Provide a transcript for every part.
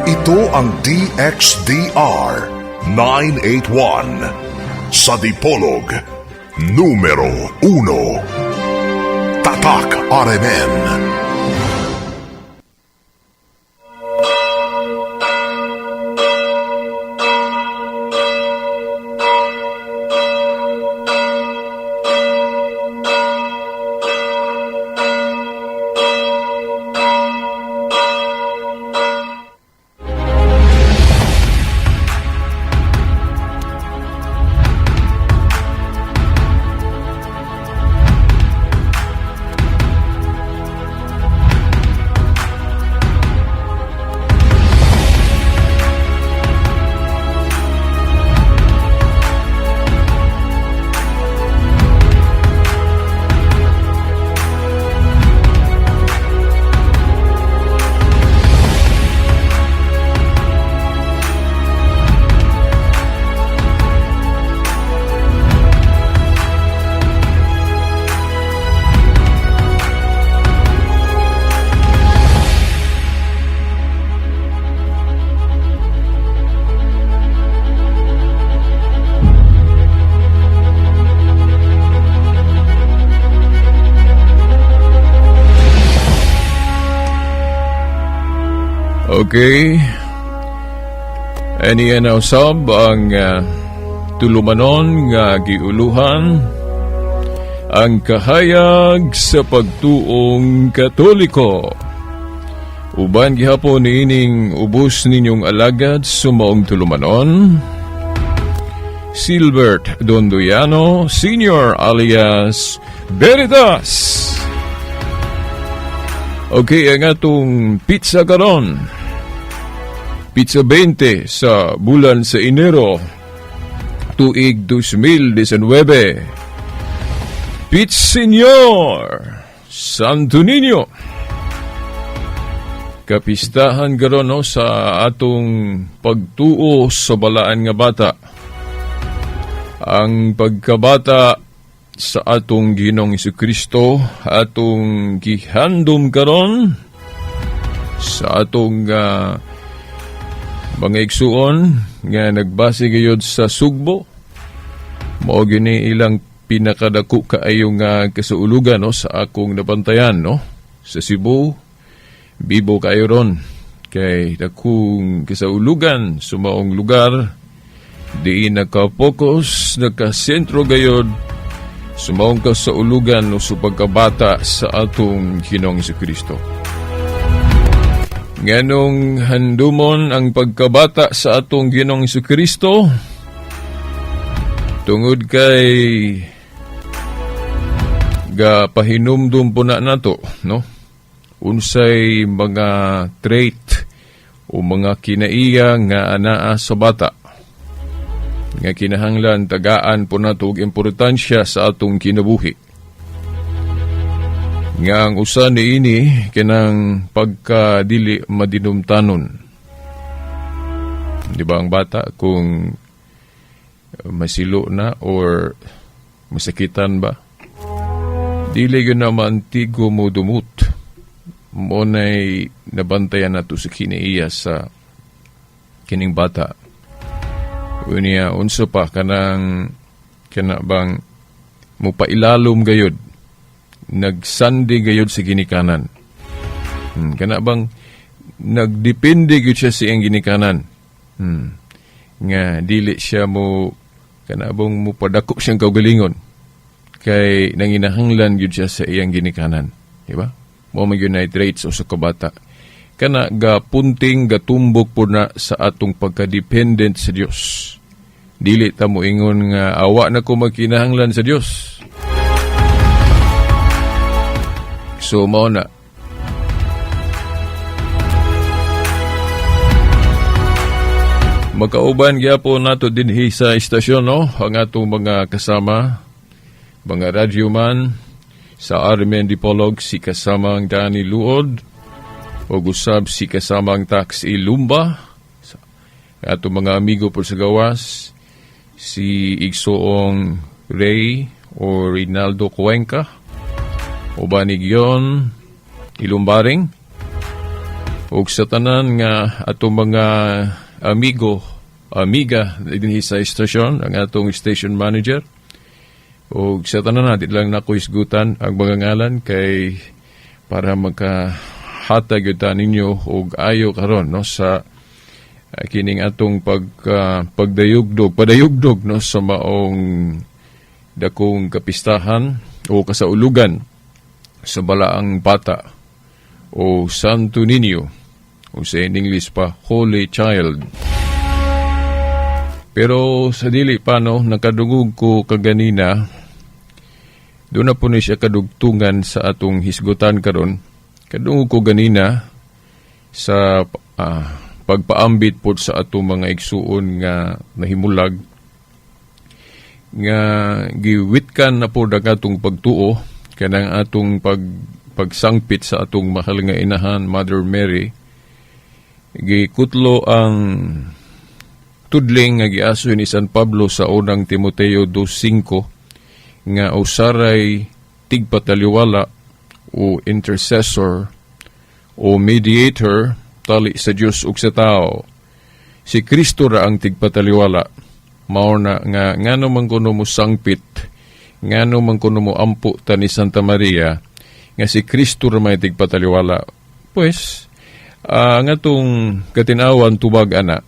Ito ang DXDR 981 sa Dipolog, numero 1. Tatak RMN. Okay. Ani na usab ang tulumanon nga giuluhan ang kahayag sa pagtuong Katoliko. Uban gihapon niining ubos ninyong alagad sumaong tulumanon, Silbert Dondoyano Senior alias Veritas. Okay, ang atong pizza karon. Pizza 20 sa bulan sa Enero, tuig 2019. Pizza Senyor Santo Niño. Kapistahan karon, no, sa atong pagtuo sa balaan nga bata. Ang pagkabata sa atong Ginoong Kristo atong gihandom karon sa atong mga igsuon nga nagbase gayod sa Sugbo. Mao gini ilang pinakadako kaayo nga kasuulugan, no, sa akong nabantayan, no, sa Cebu. Bibo kaayo ron kay dakong kasaulugan sa maong lugar, di nakapokus, nakasentro gayod sumaong kasaulugan o sa pagkabata sa atong Ginoong Kristo. Nganong handumon ang pagkabata sa atong Ginoong Kristo? Tungod kay ga pahinumdum po na nato, no? Unsay mga trait o mga kinaiya nga anaa sa bata nga kinahanglan tagaan po nato og importansya sa atong kinabuhi. Nga ang usa niini kanang pagkadili madinumtanon. Di ba ang bata kung masilo na or masakitan ba? Dili gyud na maantigo mo dumut. Mo na'y nabantayan nato sa kinaiya sa kining bata. Unya, unsa pa kanang kana bang mupailalom gayod, nagsandi gayod sa ginikanan. Kana bang nagdepende gyud siya sa iyang ginikanan. Nga dili siya mo kana bang mupadako siyang kaugalingon kay nanginahanglan gyud siya sa iyang ginikanan, di ba? Mao man gyud na traits o sa kabata. Kana ga punting gatumbok po na sa atong pagka-dependent sa Dios. Dili ta mo ingon nga awa na ko magkinahanglan sa Dios. So mao na. Magkauban gyapon nato dinhi sa istasyon, no, ang atong mga kasama, mga radyoman sa Armen Dipolog, si kasamang Danny Luod o gusab si kasamang Tax Ilumba, atong mga amigo po sa gawas, si Igsoong Ray o Rinaldo Cuenca, uban ni Gion Ilumbaring, Ug sa tanan nga atong mga amigo, amiga dinhi sa istasyon, ang atong station manager. Ug sa tanan natin lang nako isgutan ang mga ngalan kay para makahatag gyud ta ninyo og ayo karon, no, sa kining atong pagdayugdog, padayugdog, no, sa maong dakong kapistahan o kasaulugan sa Balaang Bata o Santo Niño o sa in English pa, Holy Child. Pero sa dili pa, no, nakadungog ko kaganina, doon na po ni siya kadugtungan sa atong hisgutan karon. Kadungog ko ganina sa pagpaambit po sa atong mga igsuon nga nahimulag nga giwitkan na po ang atong pagtuo kanang atong pagsangpit sa atong mahal nga inahan, Mother Mary. Gikutlo ang tudling nga giasoy ni San Pablo sa Unang Timoteo 2:5 nga usaray tigpataliwala o intercessor o mediator tali sa Dios ug sa tao. Si Kristo ra ang tigpataliwala. Mao na nga ngano man kuno mo sangpit, ngano man kuno mo ampo ta ni Santa Maria, nga si Kristo ra may tigpataliwala. Pues, ang atong katinawan tubag ana,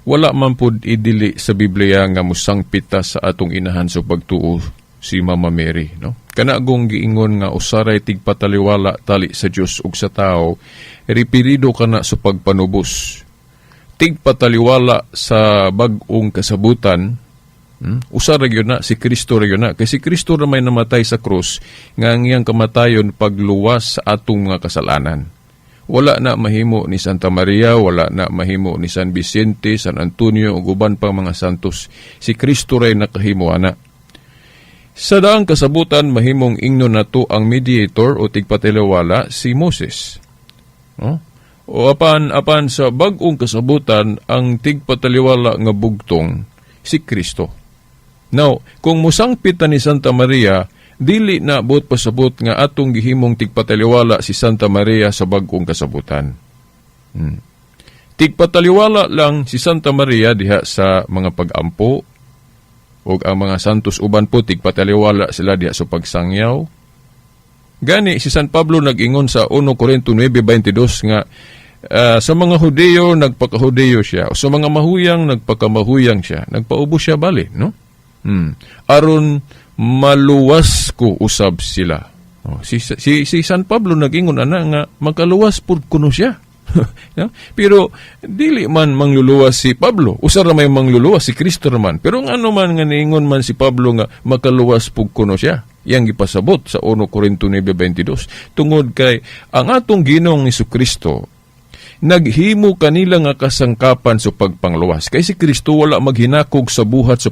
wala man pud idili sa Biblia nga musangpit ta sa atong inahan sa pagtuo, si Mama Mary, no? Kana gong giingon nga usaray tigpataliwala tali sa Dios ug sa tao, referido kana sa pagpanubos. Tigpataliwala sa bag-ong kasabutan, Usa ra gyud na, si Kristo ra gyud na. Kay si Kristo ra may namatay sa krus nga ang iyang kamatayon pagluwas sa atong mga kasalanan. Wala na mahimo ni Santa Maria, wala na mahimo ni San Vicente, San Antonio ug uban pang mga santos. Si Kristo ray nakahimo ana. Sa daang kasabutan, mahimong ingnon nato ang mediator o tigpataliwala si Moses. No? O apan sa bag-ong kasabutan, ang tigpataliwala nga bugtong si Kristo. Now, kung musangpit ta ni Santa Maria, dili na buot pasabot nga atong gihimong tigpataliwala si Santa Maria sa bag-ong kasabutan. Tigpataliwala lang si Santa Maria diha sa mga pag-ampo ug ang mga santos uban po, tigpataliwala sila diha sa pagsangyaw. Gani si San Pablo nag-ingon sa 1 Corinto 9:22 nga sa mga Hudeo nagpakahudeyo siya, o sa mga mahuyang nagpakamahuyang siya, nagpaubos siya bali, no? Aron maluwas ko usab sila. Oh, si San Pablo nag-ingon ana nga makaluwas pud kuno siya. No? Pero dili man mangluluwas si Pablo. Usa ra may mangluluwas, si Kristo raman. Pero ngano man nga niingon man si Pablo nga makaluwas pud kuno siya? Yang gipasabot sa 1 Corinto 9:22 tungod kay ang atong Ginoong Kristo naghimo kanila nga kasangkapan sa pagpangluwas. Kay si Kristo wala maghinakog sa buhat sa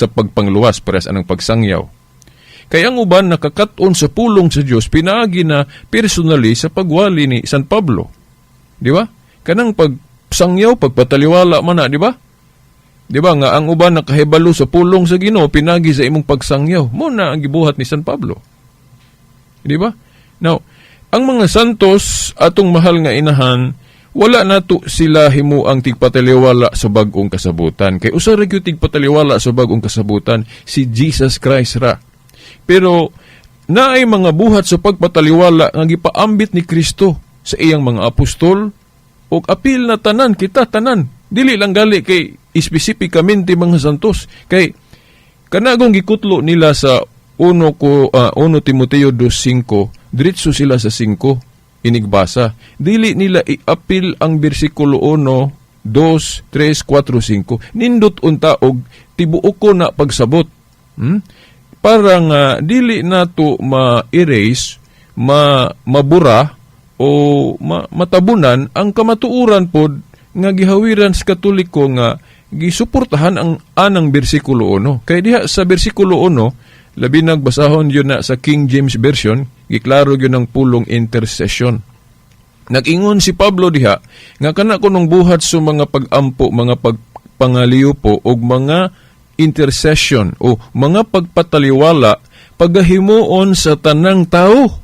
pagpangluwas pares anang pagsangyaw. Kay ang uban nakakat-on sa pulong sa Dios pinaagi na personally sa pagwali ni San Pablo. Di ba? Kanang pagsangyaw, pagpataliwala man na, di ba? Di ba nga ang uban nakahibalo sa pulong sa Ginoo pinagi sa imong pagsangyaw. Mo na ang gibuhat ni San Pablo. Di ba? Now, ang mga santos, atong mahal nga inahan, wala nato sila himo ang tigpataliwala sa bag-ong kasabutan. Kay usa ra gyud tigpataliwala sa bag-ong kasabutan, si Jesus Christ ra. Pero naay mga buhat sa pagpataliwala nga gipaambit ni Kristo sa iyang mga apostol ug apil na tanan kita tanan. Dili lang gali kay espesipikamente mga santos, kay kanagong gikutlo nila sa 1 Timoteo 2:5, diretso sila sa 5 inigbasa. Dili nila iapil ang bersikulo 1, 2, 3, 4, 5. Nindot unta og tibuok ko na pagsabot. Para nga dili nato ma-erase, mabura o matabunan ang kamatuoran pod nga gihawiran sa Katoliko nga gisuportahan ang anang bersikulo 1. Kay diha sa bersikulo 1, labi nagbasahon yun na sa King James Version, giklaro yun ang pulong intercession. Nag-ingon si Pablo diha nga kana kunong buhat sa mga pag-ampo, mga pagpangaliw po og mga intercession o mga pagpataliwala pagahimuon sa tanang tao.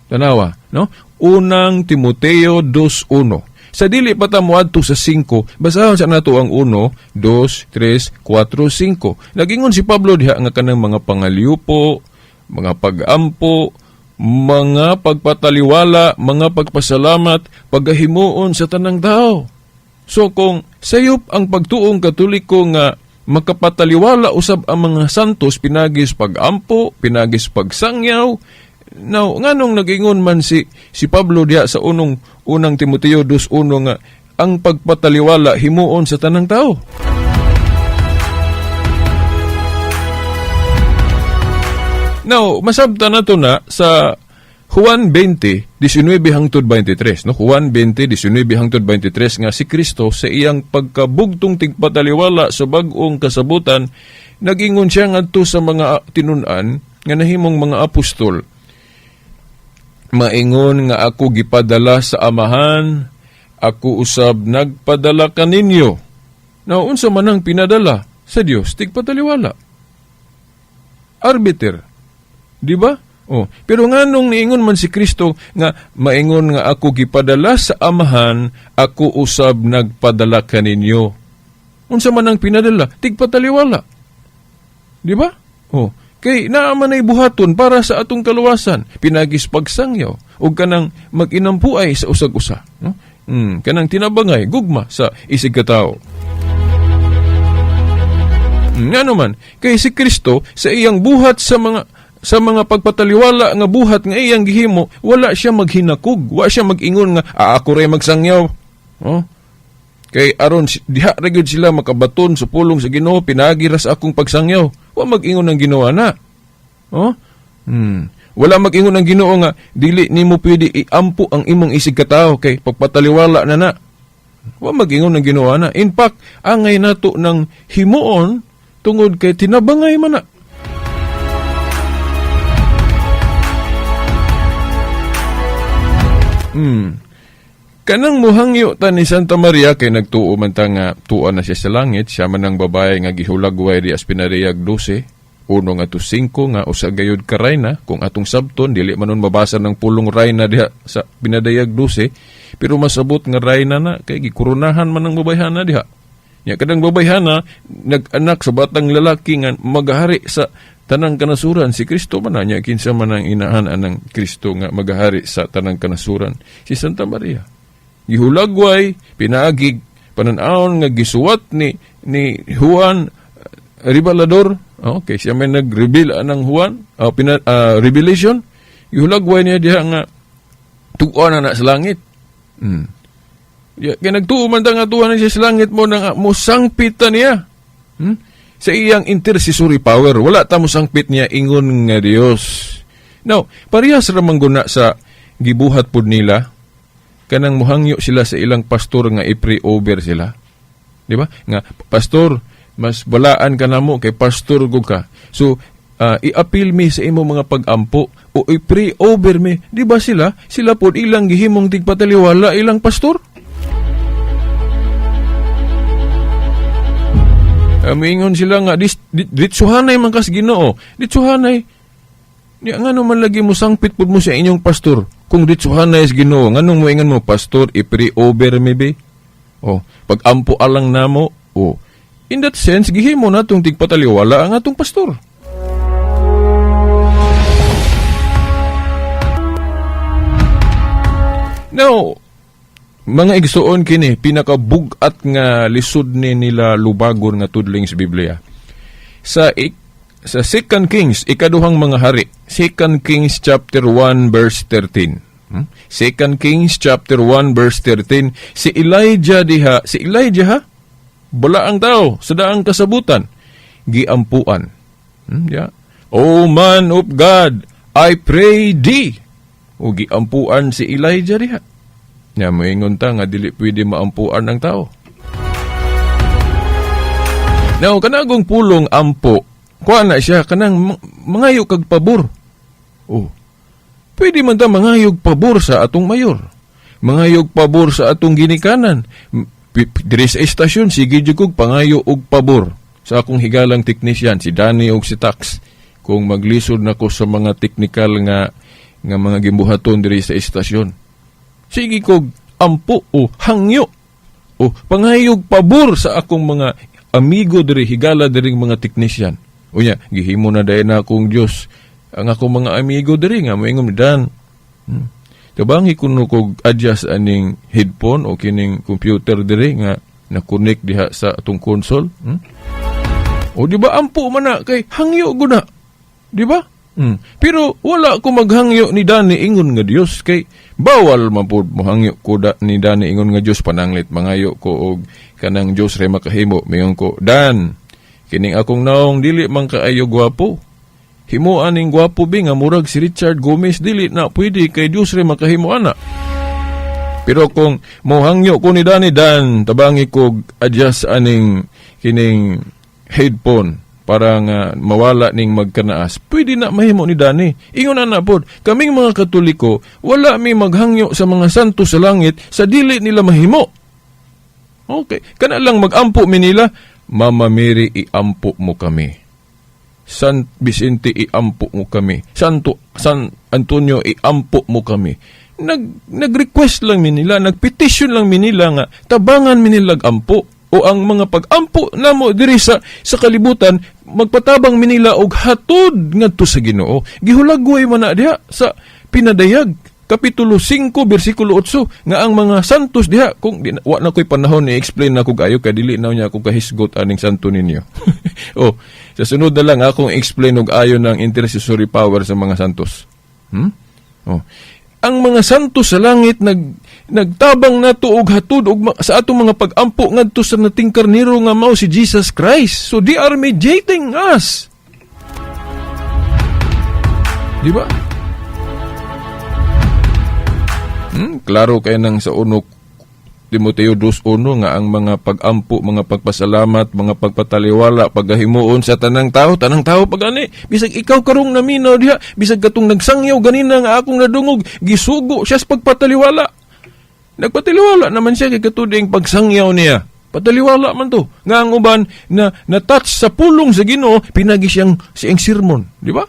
Tanawa, no? Unang Timoteo 2:1. Sa dili pa ta moadto sa 5, basahon sa nato ang 1, 2, 3, 4, 5. Nagingon si Pablo diha nga kanang mga pangaliupo, mga pagampo, mga pagpataliwala, mga pagpasalamat, pagahimuon sa tanang tao. So kung sayop ang pagtuong Katoliko nga makapataliwala usab ang mga santos pinagis pagampo, pinagis pagsangyaw, now nganong nagingon man si Pablo diha sa unang Timoteo 2:1 nga ang pagpataliwala himuon sa tanang tao? Now, masabta na to na sa Juan 20, 19 hangtod 23, no? Juan 20, 19 hangtod 23 nga si Kristo sa iyang pagkabugtong tigpataliwala sa bag-ong kasabutan, nagingon siya ngadto sa mga tinun-an nga nahimong mga apostol. Maingon nga ako gipadala sa Amahan, ako usab nagpadala kaninyo. Now, unsa man ang pinadala sa Dios tigpataliwala? Arbiter. Di ba? Oh, pero nganong niingon man si Kristo nga maingon nga ako gipadala sa Amahan, ako usab nagpadala kaninyo. Unsa man ang pinadala? Tigpataliwala. Di ba? Oh, kay naa man ay buhaton para sa atong kaluwasan, pinagis pagsangyaw ug kanang maginampuay sa usag-usa, no? Kanang tinabangay gugma sa isig katawo. Ngano man kay si Kristo sa iyang buhat sa mga pagpataliwala nga buhat nga iyang gihimo, wala siya maghinakog, wa siya mag-ingon nga ako ray magsangyaw. Oh? Kay aron diha ra gyud sila makabaton sa pulong sa Ginoo pinaagi ra sa akong pagsangyaw. Wa mag-ingon ang Ginoo ana. Oh? Wala mag-ingon ang Ginoo nga dili nimo pwede iampo ang imong isig katawo kay pagpataliwala na na. Wa mag-ingon ang Ginoo ana. In fact, angay nato ng himuon tungod kay tinabangay man na. Kanang muhangyo ta ni Santa Maria kay nagtuo man ta nga tuo na siya sa langit, siya man ang babae nga gihulagway di Aspinariag 12, 1 nga to 5 nga usa gayud ka rayna, kung atong sabton dili man nun mabasa ng pulong rayna diha sa Pinadayag 12, pero masabot nga rayna na kay gikoronahan man ang babayhana diha. Nya kadang babayhana nag-anak sa batang lalaki nga magahari sa tanang kanasuran, si Kristo man na, nya kinsa man ang inahan anang Kristo nga magahari sa tanang kanasuran, si Santa Maria. Gihulagway pinaagi panan-awon nga gisuwat ni Juan Revelador. Okay, siya may nag-reveal anang Juan, revelation. Gihulagway niya diha nga tuwa na na sa langit. Ya, kaya nagtuo man ta nga tuwa na siya sa langit mo nang mosangpit ta niya. Sa iyang intercessory power, wala ta mosangpit niya ingon nga Dios. Now, parehas ra man guna sa gibuhat pud nila kanang muhangyo sila sa ilang pastor nga i-pray over sila. Di ba? Nga pastor, mas balaan ka namo kay pastor gud ka. So, i-appeal mi sa imo mga pag-ampo o i-pray over mi. Di ba sila? Sila pod ilang gihimong tigpataliwala ilang pastor. Miingon sila nga ditsuhanay man kas Ginoo. Ditsuhanay. Di ngano man lagi mo sangpit pud mo sa inyong pastor. Kung ditsuhanay sa Ginoo, nganong moingon mo pastor i-pray over mi be? Oh, pag-ampo alang namo. Oh. In that sense, gihimo natong tigpataliwala ang atong pastor. Now, mga igsuon kini, pinakabug-at nga lisod ni nila lubagon nga tudling sa Biblia. Sa 2 Kings, ikaduhang mga hari, 2 Kings chapter 1 verse 13. 2 Kings chapter 1 verse 13, si Elijah diha, si Elijah ha, bala ang tao sa daang kasabutan, giampuan. Yeah. O man of God, I pray thee. O giampuan si Elijah diha. Nya moingon ta nga dili pwede maampuan ang tao. Now, kanagong pulong ampo, kuha na siya kanang mangayo kag pabor. Oh. Pwede man ta mangayog pabor sa atong mayor. Mangayog pabor sa atong ginikanan. Diri sa estasyon, sige jud kog pangayo og pabor sa akong higalang technician, si Danny og si Tax. Kung maglisod nako sa mga technical nga mga gimbuhaton diri sa estasyon. Sige kog ampo o hangyo o pangayog pabor sa akong mga amigo diri, higala diri, mga technician. Unya, gihimo na dayon na akong Dios ang akong mga amigo diri nga moingon, "Dan, tabangi kuno kog adjust aning headphone o kining computer diri nga na-connect diha sa atong console." O di ba ampo man na kay hangyo guna. Di ba? Pero wala ko maghangyo ni Dani ingon nga Dios kay bawal man pud mohangyo ko da, ni Dani ingon nga Dios, pananglit mangayo ko og kanang Dios ray makahimo. Mingon ko, "Dan, kining akong naong dili man kaayo gwapo. Himo aning gwapo bi nga murag si Richard Gomez." Dili na pwede kay Dios ray makahimo ana. Pero kung mohangyo ko ni Dani, "Dan, tabangi ko adjust aning kining headphone para nga mawala ning magkanaas," pwede na mahimo ni Dani. Ingon na pod, kaming mga Katoliko, wala mi maghangyo sa mga santo sa langit sa dili nila mahimo. Okay. Kana lang magampo mi nila, "Mama Mary, iampo mo kami. San Vicente, iampo mo kami. Santo San Antonio, iampo mo kami." Nag-request lang mi nila, nagpetition lang mi nila nga tabangan mi nila ampo o ang mga pag-ampo namo diri sa kalibutan, magpatabang mi nila og hatod ngadto sa Ginoo. Gihulagway man na diha sa Pinadayag kapitulo 5 bersikulo 8 nga ang mga santos diha, kung di, wa na ko'y panahon i-explain na ko kayo kay dili na niya ako kahisgot aning santo ninyo. Oh, sa sunod na lang akong explain og ayo ng intercessory power sa mga santos. Oh. Ang mga santos sa langit nagtabang nato og hatod og sa atong mga pag-ampo ngadto sa nating karniro nga mao si Jesus Christ. So they are mediating us. Di ba? Klaro kay nang sa 1 Timoteo 2:1 nga ang mga pag-ampo, mga pagpasalamat, mga pagpataliwala, paggahimuon sa tanang tao pagani. Bisag ikaw karong naminaw diha, bisag katong nagsangyaw ganina nga akong nadungog, gisugo siya sa pagpataliwala. Nagpataliwala naman siya kay katuding pagsangyaw niya. Pataliwala man to. Nga ang uban na na-touch sa pulong sa Ginoo, pinagi siyang sermon, di ba?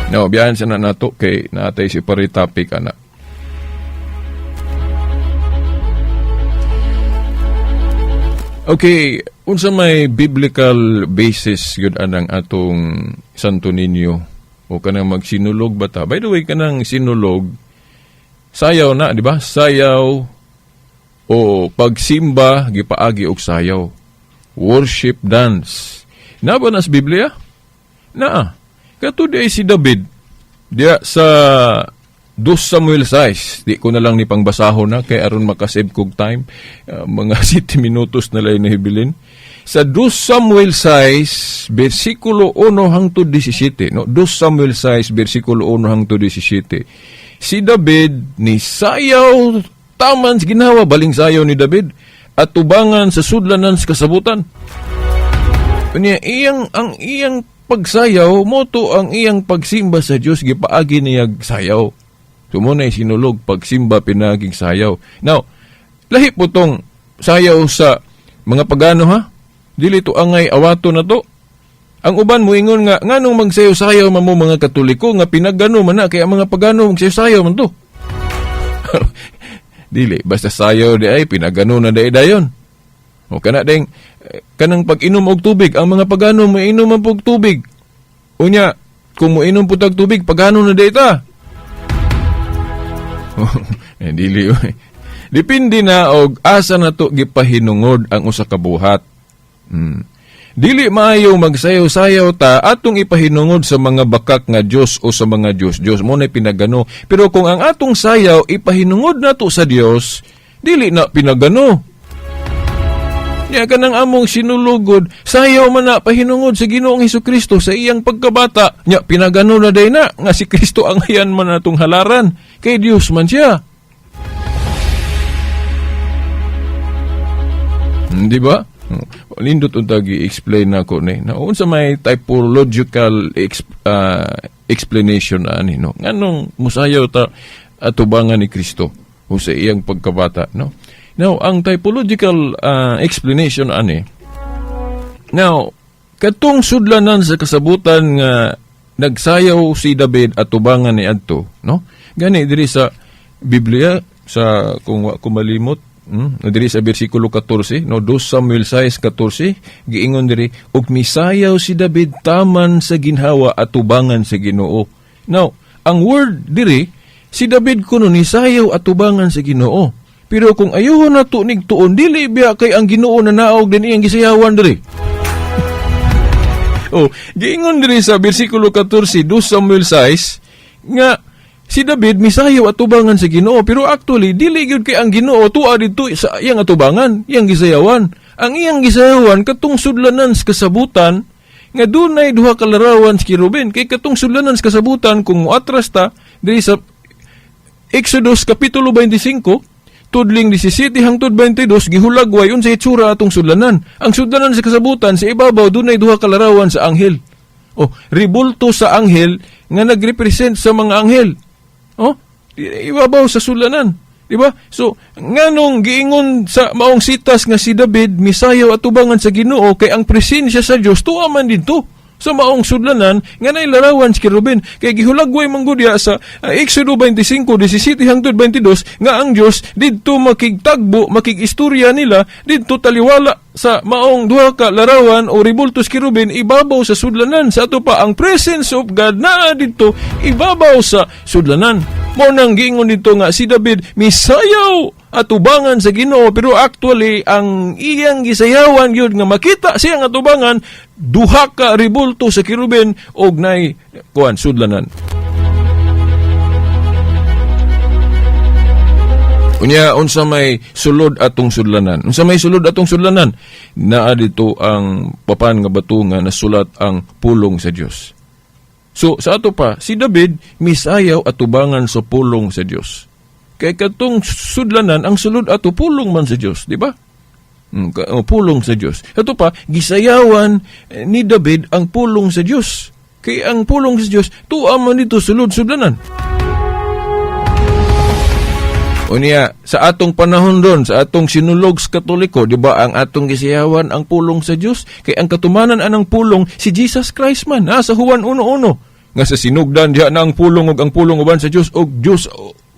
No, biyahan sa na nato kay naatay si pari topic ana. Okay, unsa may biblical basis yun anang atong Santo Niño o kanang magsinulog ba ta? By the way, kanang sinulog, sayaw na, di ba? Sayaw o pagsimba gipaagi og sayaw. Worship dance. Na ba na sa Biblia? Naa. Kato di ay si David, diya sa 2 Samuel 6, di ko na lang ni pangbasahon na, kay aron makasave kog time, mga 7 minutos na lang nahibilin. Sa 2 Samuel 6, versikulo 1 hangtod 17, no? 2 Samuel 6, versikulo 1 hangtod 17. Si David ni sayaw taman sa ginawa, baling sayaw ni David, at tubangan sa sudlanan sa kasabutan. Unya, ang iyang pagsayaw, moto ang iyang pagsimba sa Dios, gipaagi niya sayaw. So mo na sinulog, pagsimba pinaging sayaw. Now, lahi po tong sayaw sa mga pagano ha. Dili to angay awato na to. Ang uban moingon nga nganong magsayaw-sayaw man mo mga Katoliko nga pinagano man na kay ang mga pagano magsayaw-sayaw man to. Dili basta sayaw di ay pinagano na di dayon. O kana ding kanang pag-inom og tubig, ang mga pagano moinom man pug tubig. Unya, kung moinom pud tag tubig, pagano na di ta. Dili oy. Depende na og asa na to gipahinungod ang usa ka buhat. Dili maayo magsayaw-sayaw ta atong ipahinungod sa mga bakak nga Dios o sa mga Dios. Dios mo na pinagano. Pero kung ang atong sayaw ipahinungod nato sa Dios, dili na pinagano. Nya kanang among sinulugod, sayaw man na pahinungod sa Ginoong Hesukristo sa iyang pagkabata. Nya pinagano na day na nga si Kristo ang ayan man natong halaran. Kay Dios man siya. Di ba? Nindot unta gi-explain nako ni. Na unsa may typological explanation ani, no? Nganong musayaw ta atubangan ni Kristo o sa iyang pagkabata, no? Now, ang typological explanation ani. Now, katong sudlanan sa kasabutan nga Nagsayaw si David at tubangan ni adto, no? Gani diri sa Biblia, sa kung wa ko malimot, diri sa bersikulo 14, no, 2 Samuel 6:14, giingon diri, ug misayaw si David taman sa ginhawa at tubangan sa Ginoo. Now, ang word diri, si David kuno nisayaw at tubangan sa Ginoo. Pero kung ayuhon nato nig tuon, dili biya kay ang Ginoo na naog din iyang gisayawan diri. Oh, giingon diri sa bersikulo 14, 2 Samuel 6, nga si David misayaw at tubangan sa Ginoo, pero actually dili gyud kay ang Ginoo tuwa didto sa iyang atubangan, iyang gisayawan. Ang iyang gisayawan katong sudlanan sa kasabutan nga dunay duha ka larawan sa kerubin. Kay katong sudlanan sa kasabutan, kung moatras ta diri sa Exodus kapitulo 25 tudling 17 hangtod 22, gihulagway unsa itsura atong sudlanan. Ang sudlanan sa kasabutan, sa ibabaw dunay duha ka larawan sa anghel. Oh, ribulto sa anghel nga nagrepresent sa mga anghel. Oh, ibabaw sa sulanan. Di ba? So, nganong giingon sa maong sitas nga si David misayaw at tubangan sa Ginoo, kay ang presensya sa Dios tuwa man didto sa maong sudlanan nga nay larawan si kerubin, kay gihulagway man gud sa Exodo 25:17 hangtod 22 nga ang Dios didto makigtagbo, makigistorya nila didto taliwala sa maong duha ka larawan o ribultos kerubin ibabaw sa sudlanan. Sa ato pa, ang presence of God naa didto ibabaw sa sudlanan. Mo nang giingon dito nga si David misayaw atubangan sa Ginoo, pero actually ang iyang gisayawan gyud nga makita siya nga atubangan duha ka ribulto sa kerubin og nay kuan sudlanan. Unya, unsa may sulod atong sudlanan? Unsa may sulod atong sudlanan? Naa dito ang papan nga bato nga nasulat ang pulong sa Dios. So sa ato pa, si David misayaw atubangan sa pulong sa Dios. Kay katong sudlanan, ang sulod ato pulong man sa Dios, di ba? Pulong sa Dios. Ato pa, gisayawan ni David ang pulong sa Dios. Kay ang pulong sa Dios tuwa man dito sulod sudlanan. Unya, sa atong panahon doon, sa atong sinulog sa Katoliko, di ba ang atong gisayawan ang pulong sa Dios? Kay ang katumanan anang pulong, si Jesus Christ man, ha, sa Juan 1:1. Nga sa sinugdan diha na ang pulong, ug ang pulong uban sa Dios, ug Dios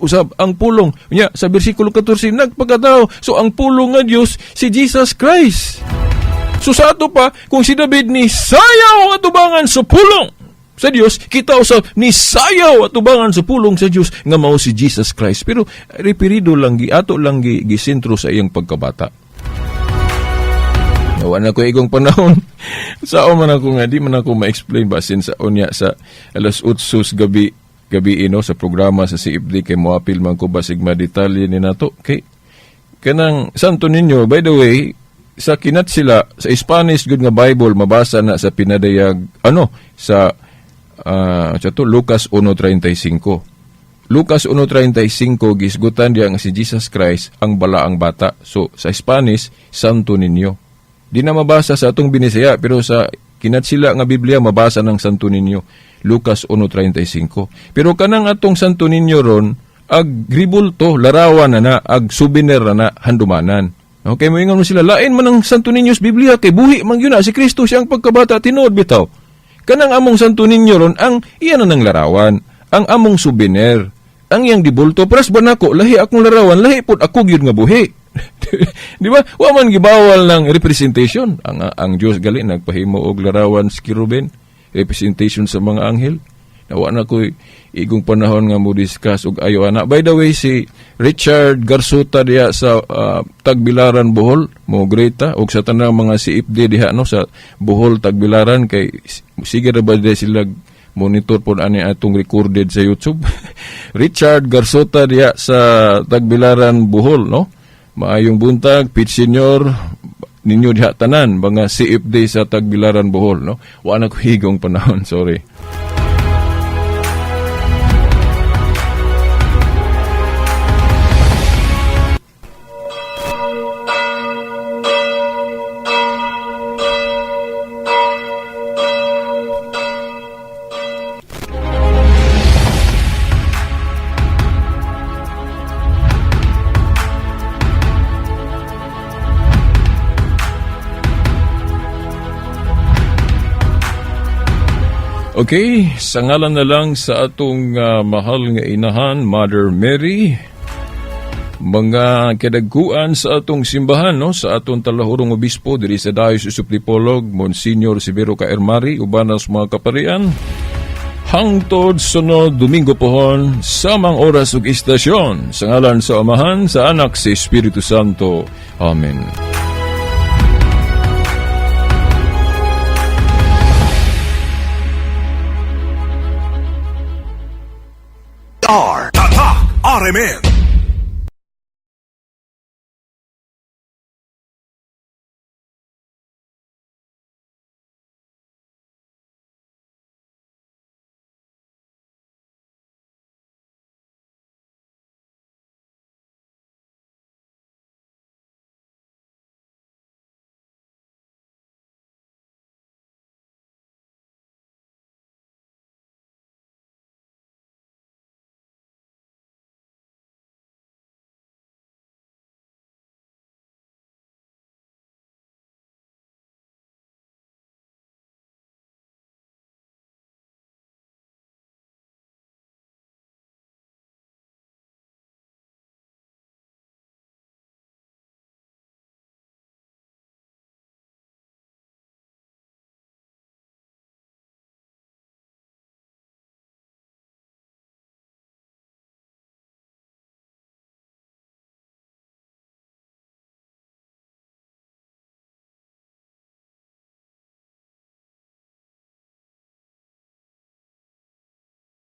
usab ang pulong. Unya, sa bersikulo 14, nagpagkatao. So ang pulong nga Dios, si Jesus Christ. So sa ato pa, kung si David ni sayaw atubangan sa pulong sa Dios, kita usab ni sayaw atubangan sa pulong sa Dios nga mao si Jesus Christ. Pero referido lang gi ato lang gi gisentro sa iyang pagkabata. Nawa na ko igong panahon. Sao man ako nga di man ako ma-explain ba since sa unya sa alas 8 sa gabi gabi ino sa programa sa CFD kay moapil man ko basig madetalye ni nato. Kay kanang Santo Niño, by the way, sa kinat sila sa Spanish gud nga Bible, mabasa na sa pinadayag ano sa sa to Lucas 1:35. Lucas 1:35, gisgutan diya nga si Jesus Christ ang balaang bata. So sa Spanish, Santo Niño. Di na mabasa sa atong Binisaya, pero sa kinatsila nga Biblia mabasa ng Santo Niño, Lucas 1:35. Pero kanang atong Santo Niño ron ag ribulto, larawan na na, ag souvenir na na, handumanan. Okay, moingon mo sila, lain man ang Santo Niño sa Biblia kay buhi man gyud na si Kristo siyang pagkabata, tinuod bitaw. Kanang among Santo Niño ron ang iya na ng larawan, ang among souvenir, ang iyang dibulto. Pres ba nako, lahi akong larawan, lahi pud ako gyud nga buhi. Di ba? Wa man gibawal ng representation. Ang Dios gali nagpahimo og larawan sa kerubin, representation sa mga anghel. Nawa na ko igong panahon nga mo discuss og ayo ana. By the way, si Richard Garsuta diha sa Tagbilaran, Bohol, mo greta og sa tanang mga CFD diha, no, sa Bohol, Tagbilaran, kay sige ra ba diha sila monitor pod ani atong recorded sa YouTube. Richard Garsota diha sa Tagbilaran, Bohol, no? Maayong buntag, Pete Senior ninyo diha tanan mga CFD sa Tagbilaran, Bohol, no? Wa na ko higong panahon, sorry. Okay, sa ngalan na lang sa atong mahal nga inahan, Mother Mary, mga kadaguan sa atong simbahan, no, sa atong talahurong obispo diri sa Diocese of Dipolog, Monsignor Severo K. Ermari, uban sa mga kaparian, hangtod sunod Domingo pohon, samang oras ug istasyon, sa ngalan sa Amahan, sa Anak, sa Espiritu Santo. Amen. R. Tatak RMN.